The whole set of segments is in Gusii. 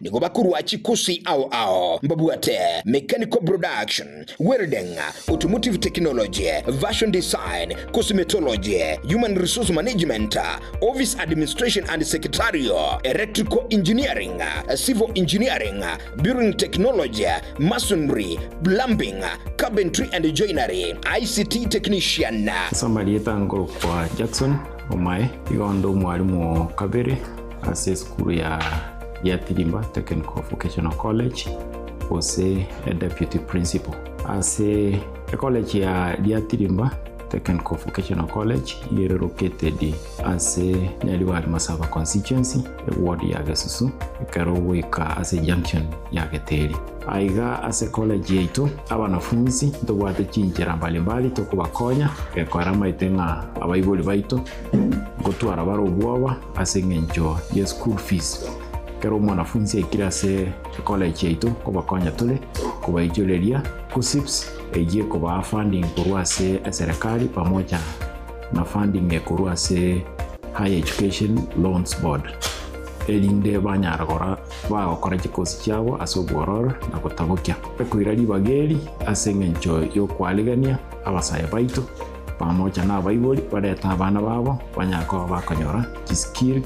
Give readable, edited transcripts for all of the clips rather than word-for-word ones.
Nigo bakorua chikosi ao ao. Mbabwate Mechanical Production, Welding, Automotive Technology, Fashion Design, Cosmetology, Human Resource Management, Office Administration and Secretarial, Electrical Engineering, Civil Engineering, Building Technology, Masonry, Plumbing, Carpentry and Joinery, ICT Technician. Ase amarieta nkorokwa Jackson Omae, igo onde omwalimu o kabere ase esukuru ya Giatirimba Technical Vocational College gose deputy principal. Ase ecollege ya Giatirimba Technical Vocational College iga ere located ase Nyaribari Masaba Constituency, eward ya Gesusu, ekero ogoika ase junction ya Geteri. Aiga ase college yaito abanafunsi ntobwate chinchera mbalimbali tokobakonya gekora amaete ng'a abaibori baito ngotwara bare obwoba ase eng'encho ye school fees. Ekero omwanafunsi aikire ase ecollege yaito nkobakonya tore kobaichoreria KUCCPS eyio ekobaa funding korwa ase eserekari pamoja na funding ekorwa ase Higher Education Loans Board erinde banyara gora bagokora chikosi chiabo ase obwororo na gotabokia. Ekoira ribaga eri ase engencho y'okwarigania abasae baito pamoja na abaibori barete abana babo banyare koba bakonyora chiskill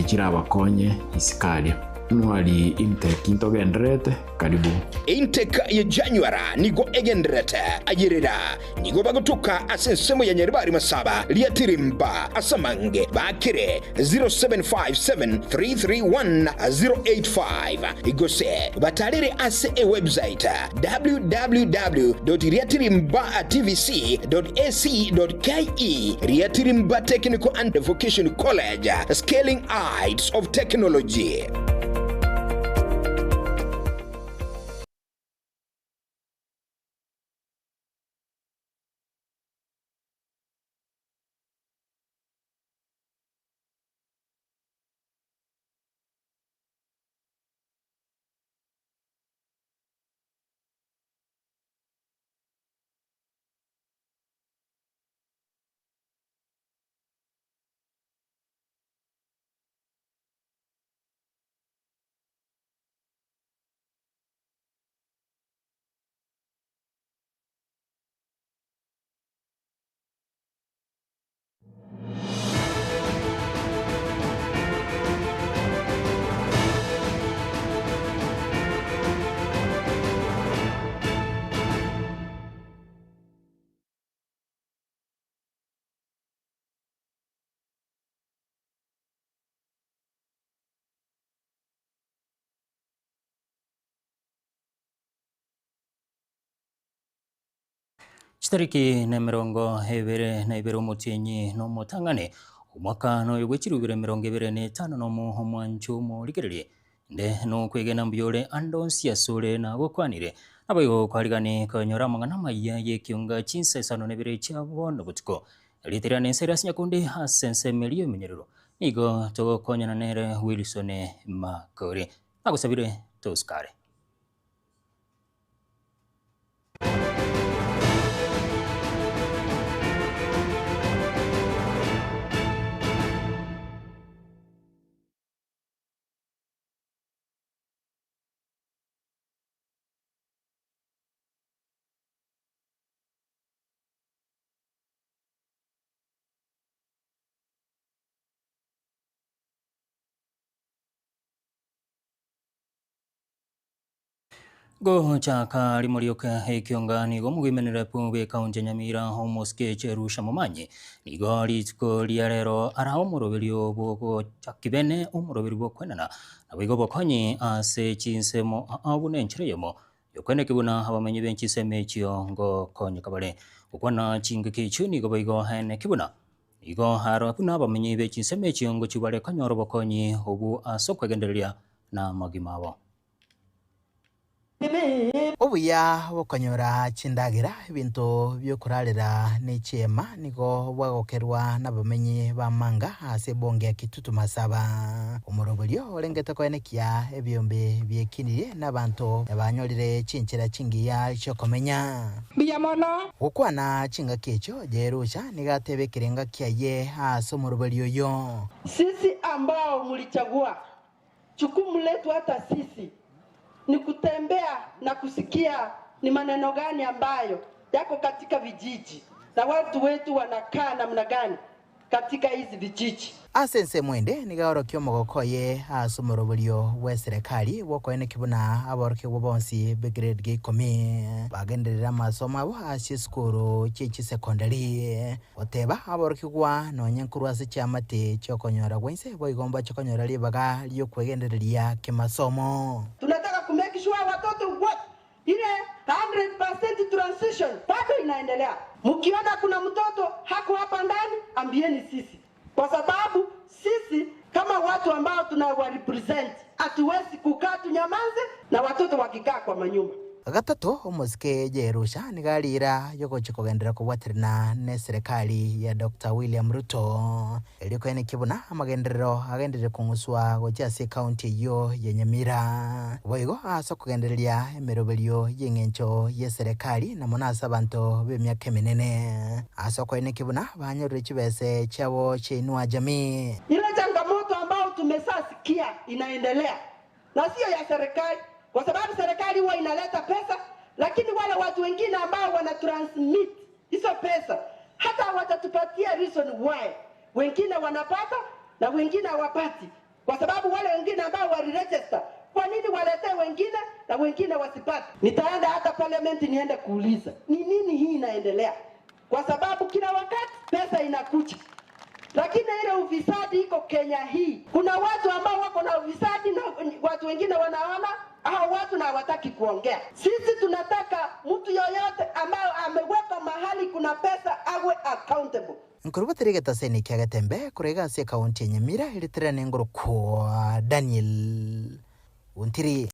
chirabakonye isiko aria. Nwari intake ntogendererete karibu. Intake ya January nigo egendererete ayerera nigo bagotoka ase ensemo ya Nyaribari Masaba Riatirimba ase amange bakire 0757331085 gose batarere ase ewebsite www.riatirimbatvc.ac.ke Riatirimba Technical and Vocation College, Scaling Heights of Technology. Chitariki nemerongo ebere na ibere omotienyi nomotang'ani, omwaka noyo bwe chirubire emerongo ebere na etano nomo omwancho omorigererie. Inde nokwegena mbuya ore ande onsi asore nagokwanire. Naboigo kwarigani konyora amang'ana amaya y'ekionga chinsa isano na ibere chia bono botuko. Erieta riane inse ria Nyakundi ase ensemo eria y'omenyerero. Nigo togokonyana nere Wilson Makori. Nagosabire tosikare. Gochaka rimo rioka ekionga nigo omogoimenere pu bw'ekaunti ya Nyamira omosike Cherusha Momanyi nigo rituko ria rero arae omoroberio bw'ogochaki bene omoroberio bw'okwenana naboigo obokonyi ase chinsemo aa buna enchera eyemo y'okweneki buna abamenyi be chinsemo echio ngokonyeka bare. Gokwana chingaki echio nigo boigo aeneki buna nigo aro buna abamenyi be chinsemo echio ngochia bare konyora obokonyi obwo ase okwegendereria na amagima abo. Obuya bw'okonyora chindagera, ebinto bi'okorarera ne chiema nigo bwagokerwa nabamenyi b'amanga ase ebonge ya Kitutu Masaba. Omoroberio orengete koenekia ebiombe biekinirie nabanto banyorire chinchera chingiya chi'okomenya. Mbuya mono. Gokwana chingaki echio, Jerusha nigo ateba ekerenga kiaye ase omoroberio oyo. Sisi ambao mulichagua. Jukumu letu hata sisi ni kutembea na kusikia ni maneno gani ambayo yako katika vijiji na watu wetu wanakaa namna gani katika hizi vijiji. Ase ensemo ende nigo aorokia omogoko oye ase omoroberio bw'eserekari bw'okoeneki buna aborokigwa bonsi b'egrade gia ikomi bagenderere amasomo abo ase chisukuru chie chisecondary. Goteba aborokigwa nonye nkorwa ase chiamate chi'okonyora gwa inse boigo mbache konyora ribaga ri'okwegendereria kimasomo. Tunataka ku make sure watoto wote ile 100% transition bado inaendelea. Mkiona kuna mtoto hako hapa ndani, ambieni sisi, kwa sababu sisi kama watu ambao tunawa represent hatuwezi kukaa tunyamaze na watoto wakikaa kwa manyumba. Gatato, omosike Jerusha nigo arira yogochia kogenderera kobwaterana na eserekari ya Doctor William Ruto erio koenekia buna amagenderero agenderere kong'uswa gochia ase ecounty eyio ya Nyamira. Boigo ase okogendereria emeroberio y'eng'encho y'eserekari na mono ase abanto b'emiaka emenene ase okoenekia buna banyorire chibese chiabo chia Inua Jamii. Ile changamoto ambayo tumesasikia inaendelea na sio ya serikali, kwa sababu serikali huwa inaleta pesa, lakini wale watu wengine ambao wana transmit hizo pesa hata hawatatupatia reason why wengine wanapata na wengine hawapati, kwa sababu wale wengine ambao waliregister, kwa nini waletee wengine na wengine wasipate? Nitaenda hata parliament niende kuuliza ni nini hii inaendelea, kwa sababu kila wakati pesa inakuja lakini ile ufisadi iko Kenya hii. Kuna watu ambao wako na ufisadi na watu wengine wanaona hao watu na hawataki kuongea. Sisi tunataka mtu yoyote ambayo amewekwa mahali kuna pesa awe accountable. Nkorubatera egetaseni kia Getembe korwa iga ase ekaunti ya Nyamira eritere nengorokwa Daniel Ontiri.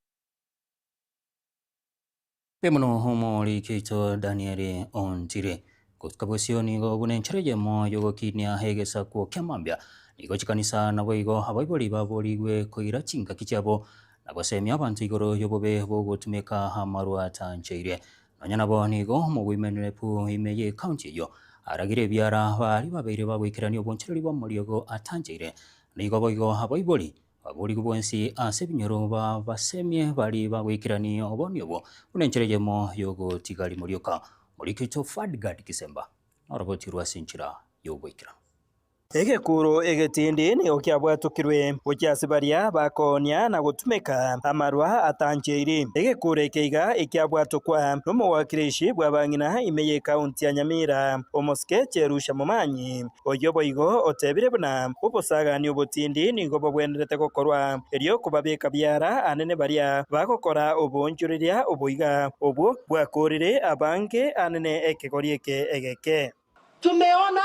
Mbuya mono omoriki oito Daniel Ontire. Gotuka bosio nigo buna enchera eyemo y'ogokinia egesaku kia mambia. Nigo chikanisa naboigo abaibori baborigwe koira chingaki chiabo na gosemia abanto igoro y'obobe bogotumeka amarwa atancheire. Nonya nabo nigo omogoimenere pu ime y'ecounty eyio aragire ebiara baria babeire bagoikerania obonchereri bw'amoriogo atancheire. Nigo boigo abaibori baborigwe bwensi ase ebinyoro babasemie baria bagoikerania oboni obwo buna enchera eyemo y'ogotiga rimorioka. Moriki oito Ferdgard Kisemba noroboti rwa ase enchera y'ogoikeranu. Egekuro egetindi nigo kiabwatokirwe gochia ase baria bakoonia na gotumeka amarwa atancheiri. Egekuro eke iga ekiabwatokwa nomowakilishi bw'abang'ina ime y'ecounty ya Nyamira, omosike Cherusha Momanyi, oyio boigo otebire buna obosagani obotindi nigo bobwenerete gokorwa erio kobabeka biara anene baria bagokora oboonchoreria oboiga obwo bwakorire abange anene ekegori eke egeke. Tumeona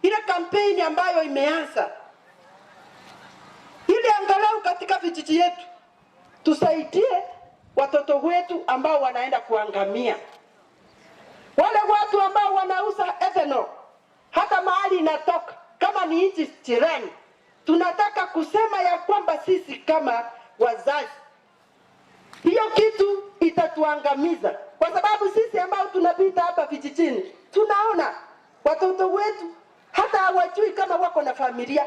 ile kampeni ambayo imeanza ili angalau katika vijiji yetu tusaidie watoto wetu ambao wanaenda kuangamia, wale watu ambao wanauza ethanol hata mahali inatoka kama ni nchi jirani. Tunataka kusema ya kwamba sisi kama wazazi, hiyo kitu itatuangamiza, kwa sababu sisi ambao tunapita hapa vijijini tunaona watoto wetu hata hawajui kama wako na familia,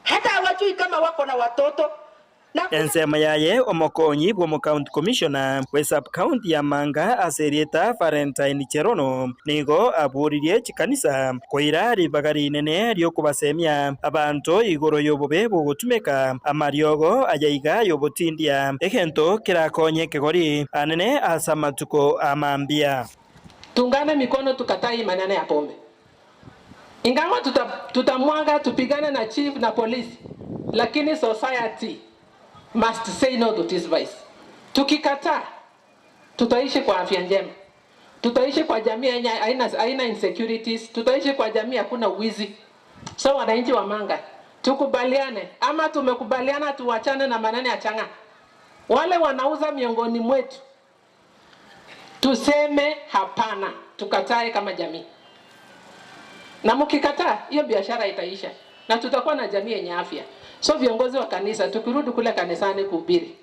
hata hawajui kama wako na watoto. Ensemo yaye omokonyi bw'omocounty commissioner bwe sub-county ya Manga ase erieta Valentine Cherono nigo aboririe chikanisa koira ribaga rinene riokobasemia abanto igoro y'obobe bogotumeka amariogo aya iga y'obotindia egento kerakonye ekegori anene ase amatuko amambia. Tungane mikono tukatai maneno ya pombe. Ingawa tutamwaga tupigane na chief na polisi, lakini society must say no to this vice. Tukikataa tutaishi kwa afya njema, tutaishi kwa jamii yenye haina insecurities, tutaishi kwa jamii hakuna wizi. So wananchi wa Manga tukubaliane, ama tumekubaliana tuwachane na maneno ya chang'aa. Wale wanauza miongoni mwetu tuseme hapana, tukatae kama jamii. Na mkikataa hiyo biashara itaisha na tutakuwa na jamii yenye afya. So viongozi wa kanisa, tukirudi kule kanisani kuhubiri,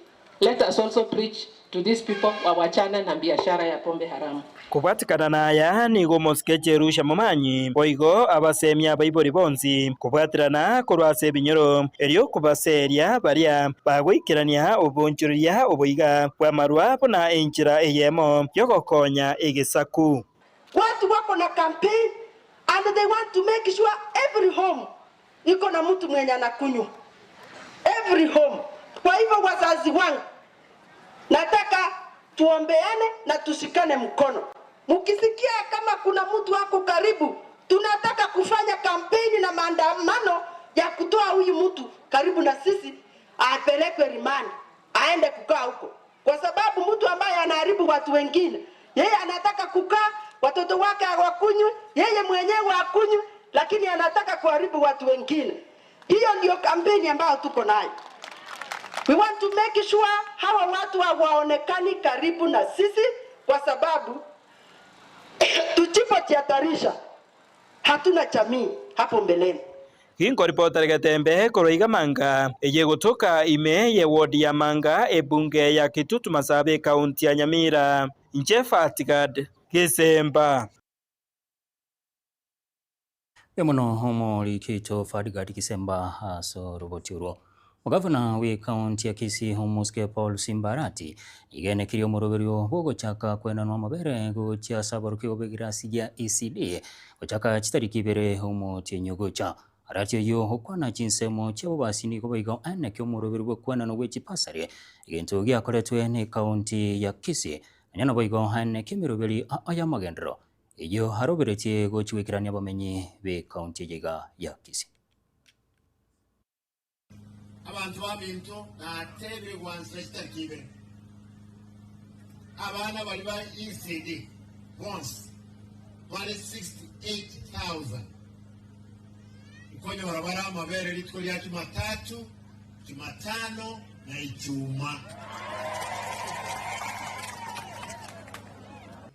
Let us also preach to these people wawachane na biashara ya pombe haramu. Kobwatikana naya, nigo omosike Jerusha momanyi, boigo abasemia abaibori bonsi kobwaterana korwa ase ebinyoro, erio kobaseria baria bagoikerania obonchoreria oboiga bw'amarwa buna enchera eyemo y'ogokonya egesaku. Watu wako na campaign and they want to make sure every home iko na mtu mwenye anakunywa. Every home. Kwa hivyo wazazi wangu, nataka tuombeane na tushikane mkono. Mkisikia kama kuna mtu ako karibu, tunataka kufanya kampeni na maandamano ya kutoa huyu mtu karibu na sisi, apelekwe rimandi, aende kukaa huko, kwa sababu mtu ambaye anaharibu watu wengine, yeye anataka kukaa, watoto wake hawakunywi, yeye mwenyewe hakunywi, lakini anataka kuharibu watu wengine. Hiyo ndio kampeni ambayo tuko nayo. We want to make sure hawa watu hawaonekani karibu na sisi, kwa sababu tusipojihatarisha hatuna jamii hapo mbeleni. Ginkoripotera Getembe korwa iga Manga, eye gotoka ime ye ward ya Manga ebunge ya Kitutu Masaaba ekaunti ya Nyamira, inche Fatgad Gesemba. Mbuya mono omoriki oito Fadgad Kisemba ase oroboti orwo. Ogavana bw'ecounty ya Kisii Omosike Paul Simba Arati nigo enekirie omoroberio bw'ogochaka kwenanwa amabere gochia ase abarokigwa b'egirasi gia ECD gochaka chitariki ibere omotienyi ogocha. Arati oyio okwana chinsemo chi'ababasi nigo boigo aeneke omoroberio bw'okwenanwa gwe chipasari egento giakoretwe n'ecounty ya Kisii nonya naboigo aeneke emeroberi ao y'amagenderero eyio aroberetie gochia goikerania abamenyi b'ecounty eye iga ya Kisii. Abanto baminto, natebire gwansera chitariki ibere, abana baria ba ECD bonsi bare 68,000 nkonyora bare amabere rituko ria Jumatatu, Jumatano na Ichuma.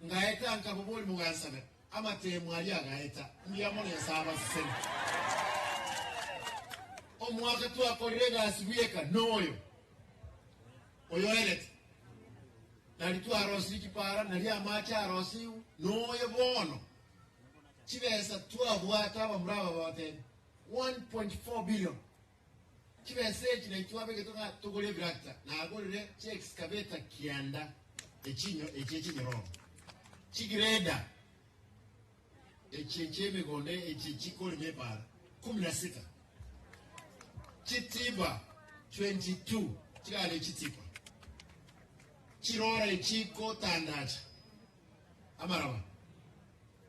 Ngaeta nkaboboria mogansabera, amatemo aria agaeta, mbuya mono Nyasae abasesenie. Omwaka twakorire egasi bweka noyo oyoerete, nari twarosirie chipara, nari amache arosigwe, noyo bono chibesa twabwate abamura aba babatebia 1.4 billion. Chibesa echi nari twabegete ng'a togore ebirakita, nagorire chiexcavator kianda echinyo echi echinyororo, chigreda echi echi'emegondo echi chikorema epara kumi na sita, chitiba 22 chigare chitipa, chirora echikotandacha amaraba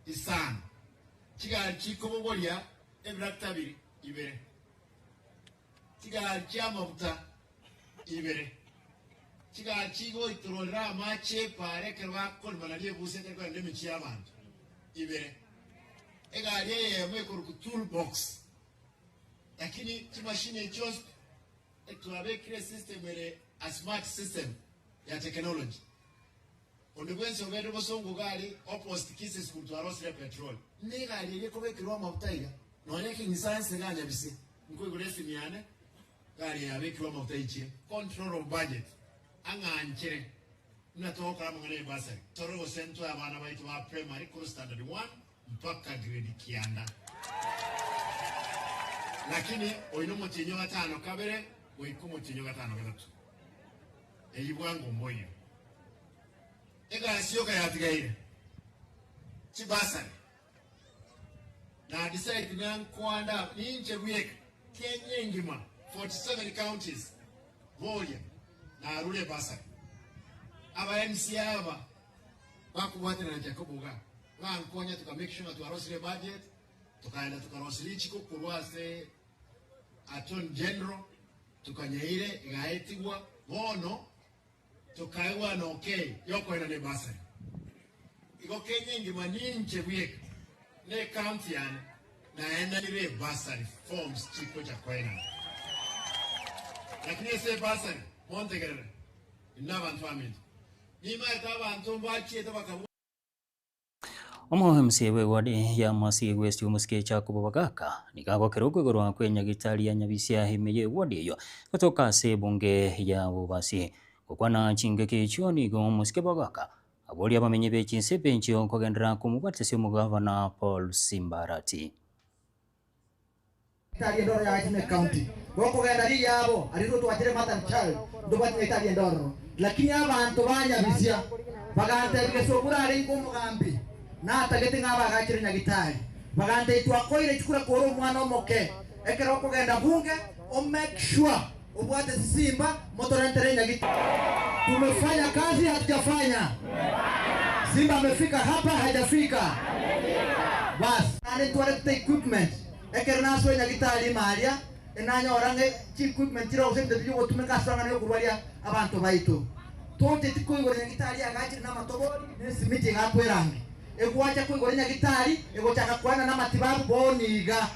isano, chigari chikobogoria ebirakita biri ibere, chigari chi'amafuta ibere, chigari chigoitororera amache epara ekero bakorema nario ebusa etari kogenda emechie y'abanto ibere, egari eyemo ekorokwa tool box, lakini chimashini echio twabekire esystem ere a smart system ya technology. Onde bwensi oberire bosongo iga aria opposite Kisii school twarosire petrol. Negari eria ekobekerwa amafuta iga nonya ekeng'isa nse iga nyabise nkoigora esimi yane egari eye yabekirwe amafuta ichire. Control of budget ang'anchere buna togokora amang'ana ya ebasari tore gose ntoe abana baito ba primary korwa standard one mpaka grade kianda. Lakini oino omotienyi o gatano kabere goika omotienyi o gatano gatato. Eyio bwango mboiyo. Egasi yoka yatigaire, chibasari. Na decide ng'a nkoanda aba, ninche bweka, Kenya engima, 47 counties, boria, narure ebasari. Aba MCA aba, bakobwaterana na Jacob iga, bankonya tuka make sure ng'a twarosire ebudget, tokaenda tokarosia richiko korwa ase Attorney General, Tokanyeire egaetigwa, bono tokaegwa nokei yokoenana ebasari. Igo Kenya engima ninche bweka ne ecounty yane naenanire ebasari forms chikocha koenana. Lakini ase ebasari montegerere inwe abanto baminto, nimaete abanto mbachiete bakabua. Omo-MCA bw'eward ya Masii West omosike Jacob Bagaka nigo agokera okoigorwa kw'enyagitari ya Nyabisia ime y'eward eyio gotoka ase ebunge ya Bobasi. Gokwana chingaki echio nigo omosike bw'ogaka aboria abamenyi be chinse benchio kogenderera komobwatisia omogavana Paul Simbarati. Tari endoro ya Gachime County. Gokogenda riyabo aria totwachire Mother and Child ntobwati nyagetari endororo. Lakini abanto ba Nyabisia bagantebia Gesogura arenge omogambi natagete ng'a abagachere nyagitari. Bagantebia twakoire chikura kore omwana omoke ekero okogenda bunge o make sure obwate sisimba motorentere nyagitari. Tumefanya kazi hatujafanya? Simba amefika hapa hajafika? Bas. Naende ntwaretete equipment Ekero nasoa nyagitari ime aria, nanyora ng'a chi-equipment chire gose ebinto bi'ogotumeka ase amang'ana y'okorwaria abanto baito. Tocheti koigora nyagitari agachire namatobori na esimiti egakwa erangi. Egwacha koigora nyagitari egochaka koenana amatibabu bono iga.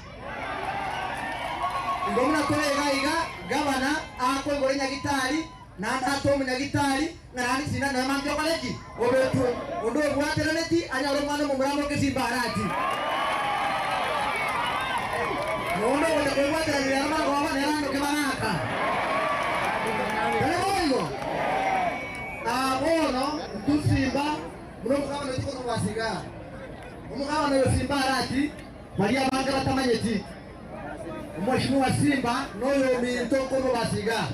Igo buna tore iga iga, gavana akoigora nyagitari naende atoe omonyagitari ng'a naende chisindano nonya mambia okore ki? Obetwe. Onde obwateraneti anyore omwana omomura amoke chimbarati. Na onde ogocha koebwaterania rero magoba nere anoke magaka. Tari boigo? Aa bono intwe simba buna omogabana oito korwa Basiga. Omogabana oyo simbarati baria abange batamanyeti. Omweshimiwa Simba noyominto korwa Basiga.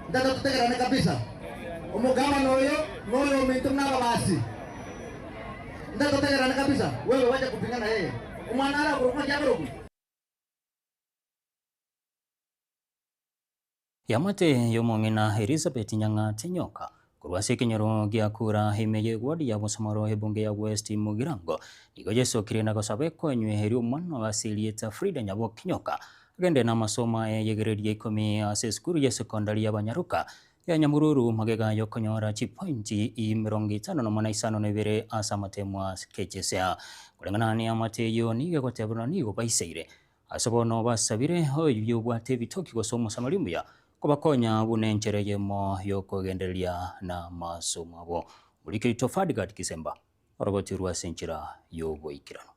Ntata totegerane kabisa. Omogabana oyo noyominto buna ababasi. Ntata totegerane kabisa. Wewe wacha kupingana yeye. Omwana are okorokwa ng'aki akorokwa? Eamate y'omong'ina Elizabeth Nyang'ate Nyoka korwa ase ekenyoro gia Kura ime y'eward ya Bosomoro ebunge ya West Mugirango nigo yesokire na gosaba ekonywe erio omwana oye ase erieta Frida Nyaboke Nyoka Agende namasomo aye yegererie ikomi ase esukuru y'esekondari y'abanyaroka ya Nyamururu magega y'okonyora chipointi 52 ase amatemwa KJSEA. Koreng'ana neamate eyio nigo egotebwa na nigo baiseire ase bono basabire oyio obwate ebitoki gose omosamari omuya kobakonya buna enchera eyemo y'okogendereria namasomo abo. Omoriki oito Ferdgard Kisemba orogotirwe ase enchera y'oboikeranu.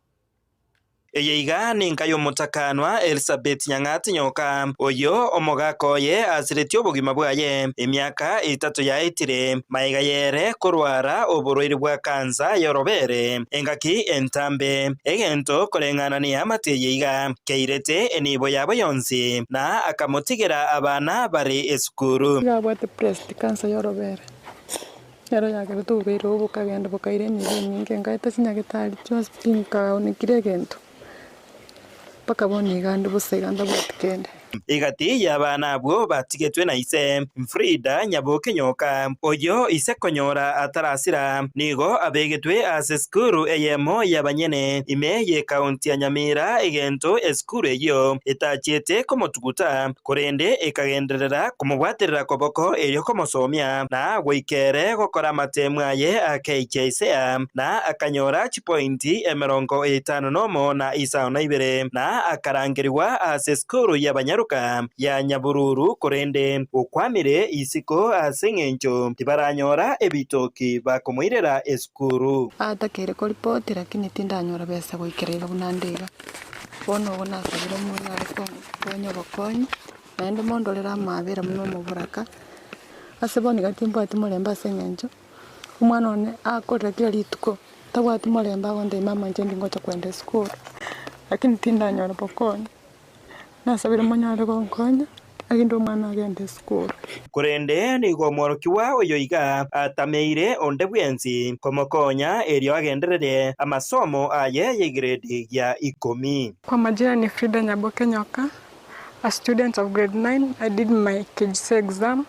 Eye iga ninka y'omotakanwa Elisabeti Nyang'ati Nyoka, oyio omogaka oye asiretie obogima bwaye emiaka etato yaetire, magega y'ere korwara oborwaire bwa kansa y'orobere engaki entambe. Egento koreng'ana neamate eye iga keirete enibo yabo yonsi, na akamotigera abana bare esukuru. Iga abwate breast cancer y'orobere. Nero yagerete oborwaire obo bokagenda bokaira emibe eminge, nkaeta chinyagetari chionsi pi nkaonekire egento, mpaka bono iga ande bosa iga ntabwati kende. Egati y'abana abwo batigetwe na ise, Frida Nyaboke Nyoka, oyio ise konyora atarasira, nigo abegetwe ase esukuru eyemo y'abanyene ime y'ekaunti ya Nyamira egento esukuru eyio etachiete komotuguta Korende ekagenderera komobwaterera koboko erio komosomia, na goika ere gokora amateemu aye akeichia Isea, na akanyora chipointi 51 na 52, na akarangerigwa ase esukuru y'abanyaroka ya Nyabururu, korende okwamire isiko ase engencho tibaranyora ebitoki bakomoirera esukuru. Atakeire koripoti lakini tindanyora besa goikera iga buna nde iga. Bono ogo nasabire omong'ina are konkonya obokonyi, naende mondorere amaabera buna omoboraka, ase bono iga timbwati morembe ase eng'encho, omwana one akorera kera rituko, tabwati morembe agontebia mama inche ndingocha kogenda esukuru, lakini tindanyora bokonyi. Nasabire monyare gonkonya, erinde omwana agende esukuru. Korende nigo omworokigwa oyo iga atameire onde bwensi komokonya erio agenderere amasomo aye y'egrade ya ikomi. Kwa majina ni Frida Nyaboke Nyoka, a student of grade 9, I did my KJSEA exam,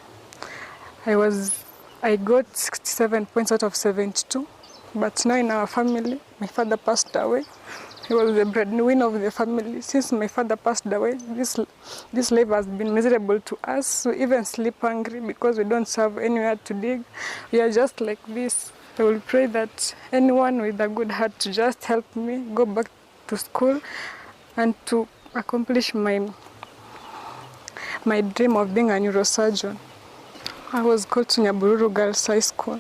I was I got 67 points out of 72 but now in our family my father passed away he was the breadwinner of the family since my father passed away this this life has been miserable to us we even sleep hungry because we don't have anywhere to dig we are just like this I will pray that anyone with a good heart to just help me go back to school and to accomplish my my dream of being a neurosurgeon. I was called to Nyabururu Girls High School.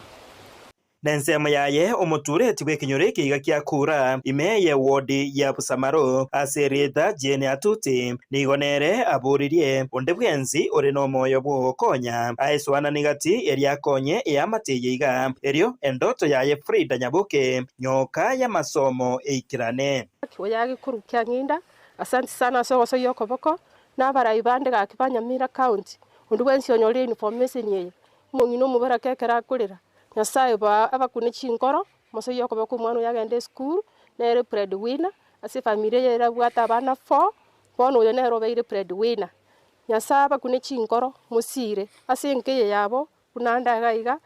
Nensemo yaye omotureti bw'ekenyoro eke iga kia Kura, ime y'ewodi ya Busamaro, ase erieta Jane Atuti, nigo nere aboririe onde bwensi ore nomoyo bw'ogokonya aesoananie gati erio akonye eamate eye iga, erio endoto yaye Frida Nyaboke nyoka y'amasomo eikerane. Oyo agekuru kia ng'inda, Asanti sana ase ogosoyia okoboko, na abarai bande gaki ba Nyamira County, onde bwensi onyorire information eye, omong'ina omobaraka ekero akorera, Nyasae ba abakune chinkoro, omosoyia okoboko omwana oyo agende esukuru, nere bread winner, ase efamiri eye erabwate abana four, bono oyo nere obeire bread winner. Nyasae abakune chinkoro, mosire, ase enka eye yabo, buna ande iga iga,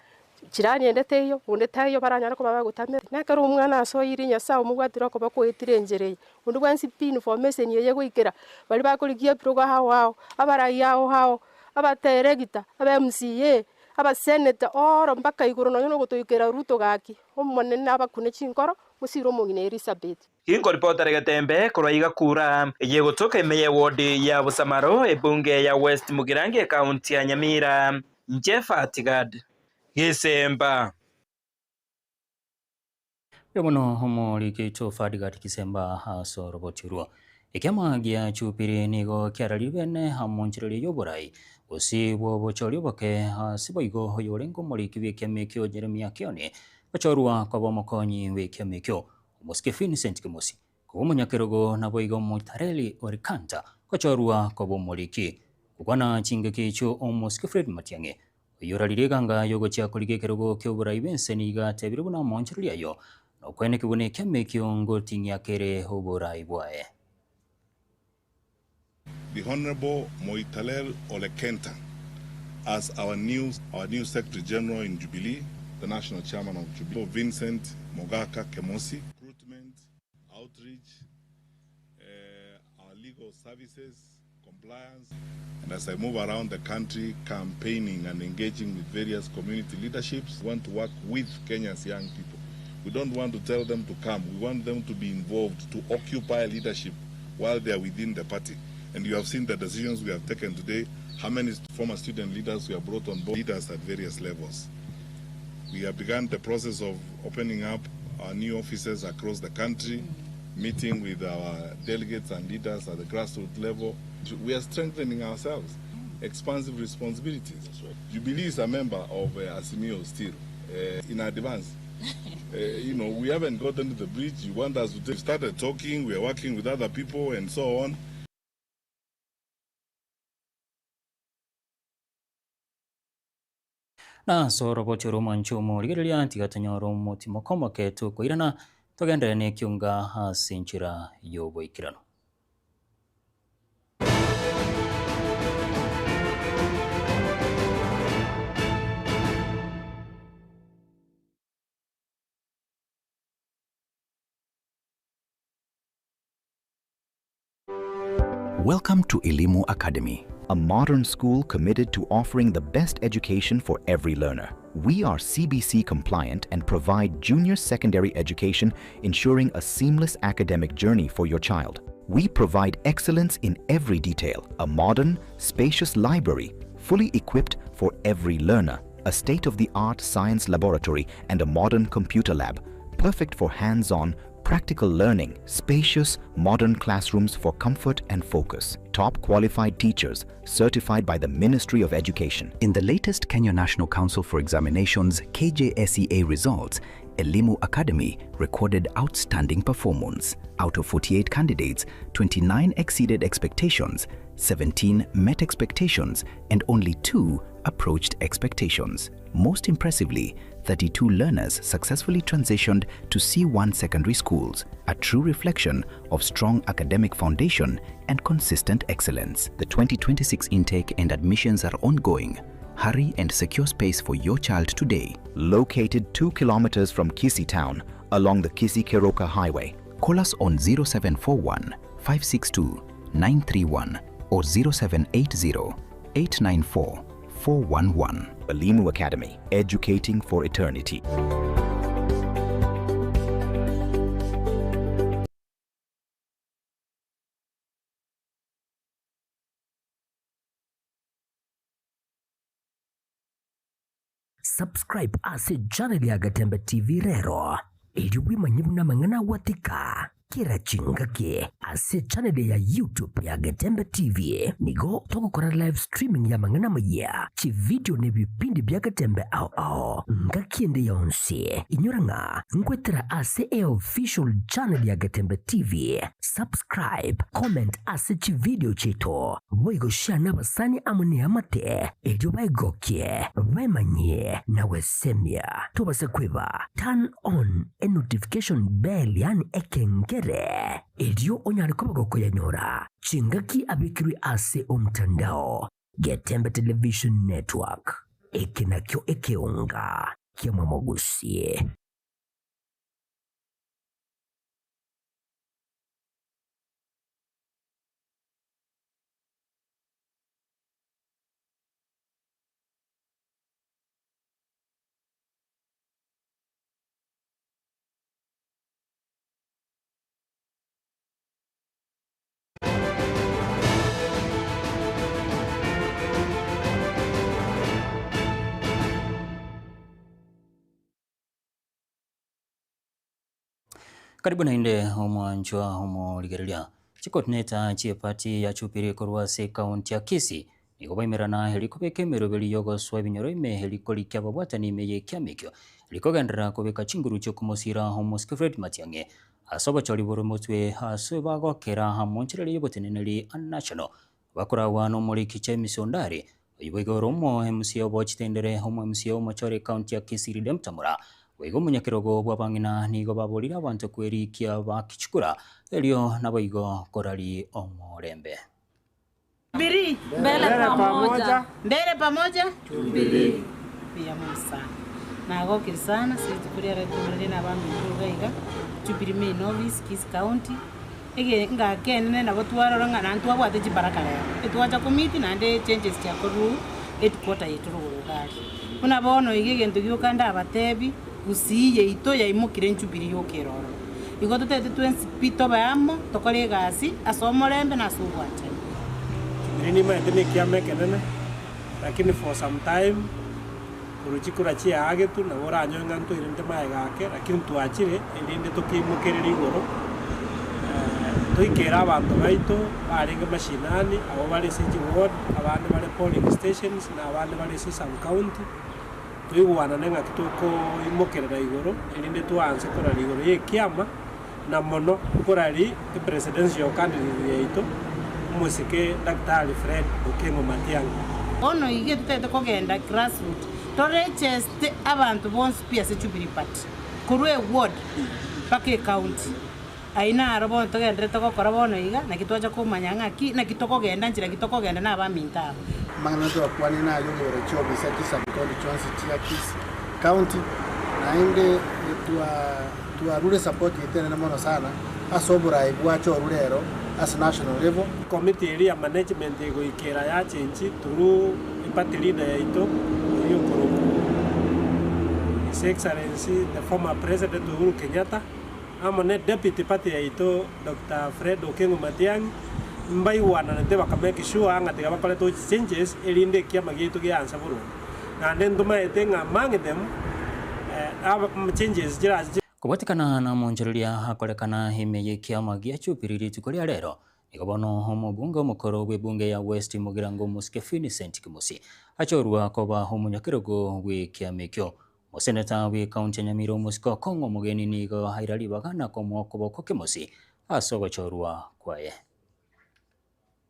jirani ende teiyo, onde taiyo baranyare koba bagotamera. Na ekero omwana asoire Nyasae omobwatire okoboko oetire enchera eye, onde bwensi pi information eye goikera, baria bakorigia ebirogo ao ao, abarai ao ao, abateregita, aba MCA, Abaseneta oro mpaka igoro nonya nogotoikera Ruto gaki, Omonene nabakune chinkoro, mosire omong'ina Elisabeti. Inkoripotera egetembe korwa iga kura eye egotoka ime y'ewodi ya Busamaro, ebunge ya West Mugirango ekaunti ya Nyamira. Inche Fatigad Gisemba. Mbuya mono omoriki oito Fadgard Kisemba ase oroboti orwo. Ekiama gia Jubilee nigo kiararirwe bene amonchererio y'oborai gose bw'obochori oboke ase boigo oyorenge omoriki bw'ekiama ekio Jeremiah Kioni gochorwa koba omokonyi bw'ekiama ekio Omosike Vincent Kimosi koba omonyakerogo naboigo Moitaleli Orikanta gochorwa koba omoriki. Gokwana chingaki echio Omosike Fred Matiang'i Oyorarire eganga y'ogochia korigia ekerogo ki'oborai bw'ense nigo atebire buna omoonchoreria ayio, nokwenekigwa buna ekiama ekio ngoting'ia kere oborai bwaye. The Honourable Moitalel Ole Kenta as our new our new Secretary General in Jubilee, the National Chairman of Jubilee, Vincent Mogaka Kemosi, recruitment, outreach, our legal services, compliance, and as I move around the country campaigning and engaging with various community leaderships, we want to work with Kenya's young people. We don't want to tell them to come. We want them to be involved, to occupy leadership while they are within the party. And you have seen the decisions we have taken today, how many former student leaders we have brought on board, leaders at various levels. We have begun the process of opening up our new offices across the country, meeting with our delegates and leaders at the grassroots level. We are strengthening ourselves, expansive responsibilities. Right. Jubilee is a member of Azimio still, in advance. You know, we haven't gotten to the bridge. You want us to take, started talking, we are working with other people and so on. Na ase orogocho rw'omwancho omorigereria tiga tonyore omotimoko omoke tokoirana, togenderere nekiunga ase enchera y'oboikeranu. Welcome to Elimu Academy, a modern school committed to offering the best education for every learner. We are CBC compliant and provide junior secondary education, ensuring a seamless academic journey for your child. We provide excellence in every detail, a modern, spacious library, fully equipped for every learner, a state-of-the-art science laboratory and a modern computer lab, perfect for hands-on, practical learning, spacious, modern classrooms for comfort and focus, top qualified teachers certified by the Ministry of Education. In the latest Kenya National Council for Examinations KJSEA results, Elimu Academy recorded outstanding performance. Out of 48 candidates, 29 exceeded expectations, 17 met expectations, and only 2 approached expectations. Most impressively, 32 learners successfully transitioned to C1 secondary schools, a true reflection of strong academic foundation and consistent excellence. The 2026 intake and admissions are ongoing. Hurry and secure space for your child today. Located 2 kilometers from Kisii town along the Kisii-Keroka Highway. Call us on 0741 562 931 or 0780 894 411. Elimu Academy, educating for eternity. Subscribe ase channel ya Getembe TV rero, erio bwemanye buna amang'ana agwatika. Kera chingaki ase channel ya YouTube ya Getembe TV nigo togokora live streaming y'amang'ana amayia, chividio na ebipindi bia Getembe ao ao ngaki ende yonsi. Inyora ng'a nkwetera ase eofficial channel ya Getembe TV. Subscribe, comment ase chividio chiaito, boigo share nabasani amo neamate erio baegokie, baemanyie na gwesemia. Tobase kweba turn on enotification bell yaani ekengere, erio onyare koba gokoyanyora chingaki abekirwe ase omtandao. Getembe Television Network, eke nakio ekeonga ki'omomogusi. Karibu naende omwanchwa omorigereria. Chikoordinator chi'eparty ya Jubilee korwa ase ekaunti ya Kisii nigo baimerana eri kobeka emeroberi y'ogosoa ebinyoro ime eri korikia ababwatani ime y'ekiama ekio rikogenderera kobeka chinguru chi'okomosiira omosike Fred Matiang'i ase obochori bore motwe ase bagokera amo nchera eria y'oboteneneri a national Bakoragwa nomoriki James Ondari, oyio boigo ore omo MCA obochitendere, omo MCA omochore ekaunti ya Kisii Redemptor Mura, boigo omonyakerogo bw'abang'ina nigo baborire abanto kwerikia bakichikura erio naboigo korari omorembe. Jubilee. Mbele pamoja. Mbele pamoja. Jubilee. Mbuya mono sana. Nagokire sana ase rituko ria rero tomeranie na abaminto iga iga, Jubilee Main Office, Kisii County. Ege ngaki enene nabo twarora ng'a naende twabwate chibaraka rero, etwacha komiti naende echanges chiakorwa headquarter yaito rogoro iga aria. Buna bono iga egento gioka ndabatebi, gusii yaito yaimokire enchubiri yoka ere ororo. Igo totagete twensi pi tobe amo, tokore egasi ase omorembe na ase obwanchani. Jubilee nimaete na ekiama ekenene, lakini for some time korwa chikura chiaagetwe nabo oranyore ng'a ntwairente magega ake, lakini twachire erinde tokeimokerere igoro, toikere abanto baito barenge mashinani, abwo bare ase chiward, abande bare polling stations, na abande bare ase sub county, toigwanane ng'aki tokoimokerera igoro, erinde twaanse korara igoro ya ekiama, na mono korari epresidential candidate yaito, omosike Daktari Fred Okengo Matiang'i. Bono iga totagete kogenda grassroot toregeste abanto bonsi pi ase Jubilee Party korwa eward mpaka ecounty. Ayio naro bono togendererete gokora bono iga naki twacha komanya ng'aki naki tokogenda nchera ki tokogenda na abaminto aba. Amang'ana twakwanire naye ogobera chiofisi chia chisub-county chionsi chia Kisii County, naende twa Twarure support yaito enene mono sana ase oborai bwacha oru rero ase national level. Committee eria ya management egoikera yachenchi through eparty leader yaito oyio okorokwa His Excellency the former President Uhuru Kenyatta amo ne deputy party yaito Doctor Fred Okengo Matiang'i mbaigwananete baka make sure ng'a tiga bakorete changes erinde ekiama giaito gianse boronge. Naende ntomaete ng'a among them changes chirache. Kobwatekana namonchoreria akorekana ime y'ekiama gia Jubilee rituko ria rero, nigo bono omobunge omokoro bw'ebunge ya West Mugirango Omosike Vincent Kimusi achorwa koba omonyakerogo bw'ekiama ekio. Omoseneta bw'ecounty ya Nyamira Omosike Okong'o Omogeni nigo aira ribaga na komoa okoboko Kimusi ase ogochorwa kwaye.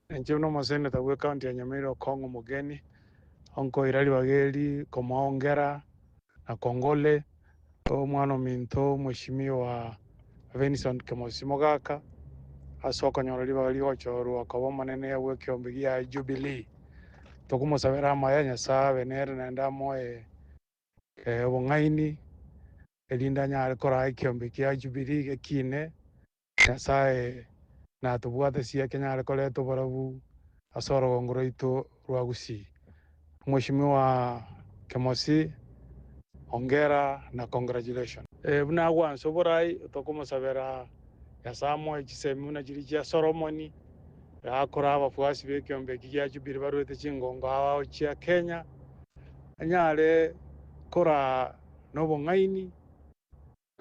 Inche buna omoseneta bw'ecounty ya Nyamira Okong'o Omogeni, onkoira ribaga eri komoa hongera na kongole omwana ominto omweshimiwa Vincent Kemosi Mogaka ase okonyora ribaga rigochorwa koba omonene bw'ekeombe gia Jubilee. Tokomosabera amaya Nyasae abe nere naende amoe obong'aini erinde anyare koraa ekeombe kia Jubilee gekine. Nyasae natobwatesie kenyare koreta oborabu ase orogongo rwaito rwa Gusii. Mweshimiwa Kemosi, hongera na congratulations. Buna agwansa oborai, tokomosabera Nyasae amoe chisemi buna chiria chia Solomoni, akore abafuasi b'ekeombe eki gia Jubilee barwete chingongo ao ao chia Kenya, anyare. Koraa nobong'aini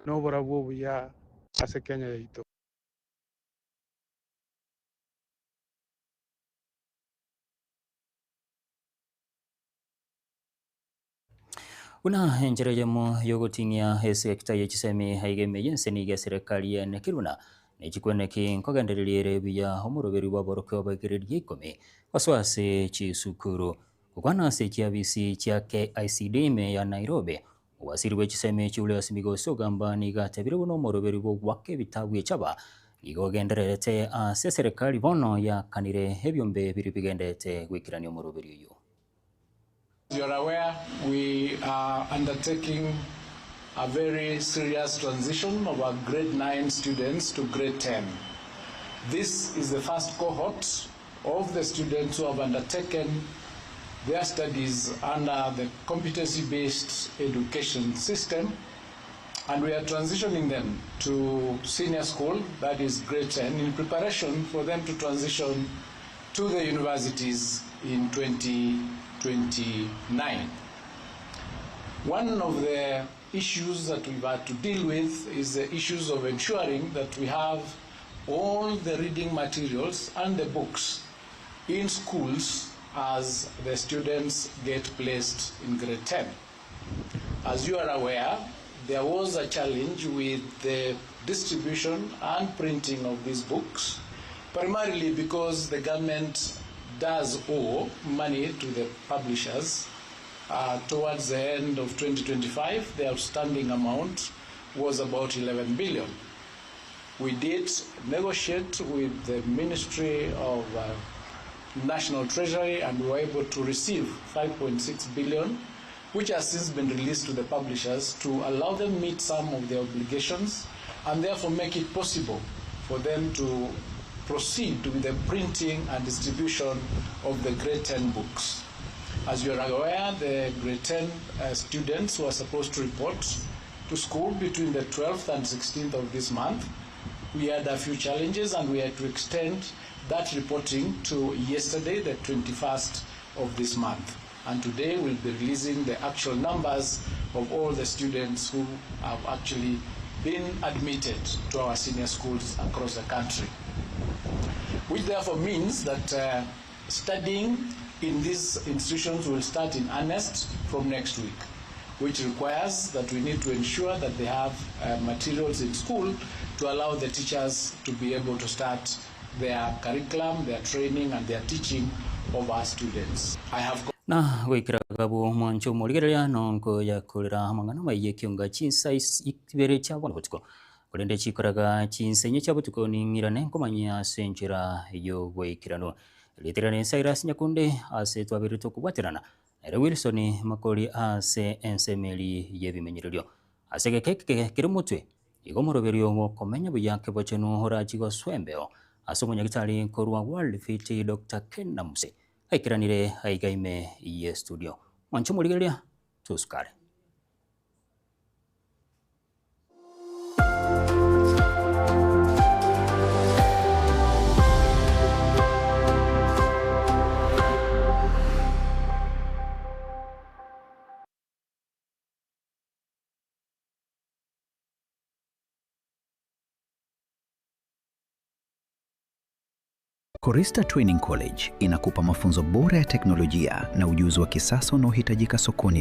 na oborabu obuya ase Kenya yaito. Buna enchera eyemo y'ogoting'ia esekta ye chisemi aiga ime y'ense nigo eserekari y'enekirwe buna nechikweneki nkogendereria ere buya omoroberi bw'aborokigwa baigereria ikomi gosoa ase chisukuru. Gokwana ase chiabisi chia KICD ime ya Nairobi, owasiri bwe chisemi Julius Migosi Ogamba nigo atebire buna omoroberi bw'ogoaka ebitabu echaba nigo ogendererete ase eserekari bono yakanire ebiombe biria bigenderete goikerania omoroberi oyio. As you are aware, we are undertaking a very serious transition of our grade 9 students to grade 10. This is the first cohort of the students who have undertaken their studies under the competency-based education system, and we are transitioning them to senior school, that is grade 10, in preparation for them to transition to the universities in 2029. One of the issues that we've had to deal with is the issues of ensuring that we have all the reading materials and the books in schools as the students get placed in grade 10. As you are aware, there was a challenge with the distribution and printing of these books, primarily because the government does owe money to the publishers. Towards the end of 2025, the outstanding amount was about 11 billion. We did negotiate with the Ministry of National Treasury and we were able to receive 5.6 billion, which has since been released to the publishers to allow them meet some of their obligations and therefore make it possible for them to proceed with the printing and distribution of the grade 10 books. As you are aware, the grade 10 students were supposed to report to school between the 12th and 16th of this month. We had a few challenges and we had to extend that reporting to yesterday, the 21st of this month. And today we'll be releasing the actual numbers of all the students who have actually been admitted to our senior schools across the country. Which therefore means that studying in these institutions will start in earnest from next week, which requires that we need to ensure that they have materials in school to allow the teachers to be able to start their curriculum, their training, and their teaching of our students. I have Na goikera gabwo mwanche omorigereria nonko yakorera amang'ana amaya ekionga chinsa ibere chia bono botuko. Korende chikoraga chinsa inye chia botuko ning'irane nkomanyia ase enchera y'ogoikeranwa. Ritirana Cyrus Nyakundi ase twabeire tokobwaterana nere Wilson Makori ase ensemo eri y'ebimenyererio. Ase egeka eke kere omotwe, igo omoroberio bw'okomenya buya kebochenu orachie gosoa embeo ase omonyagitari korwa World Fit Doctor Ken Namuse aikeranire aiga ime ye studio. Mwanche omorigereria, tosukare. Korista Training College inakupa mafunzo bora ya teknolojia na ujuzi wa kisasa unaohitajika sokoni leo.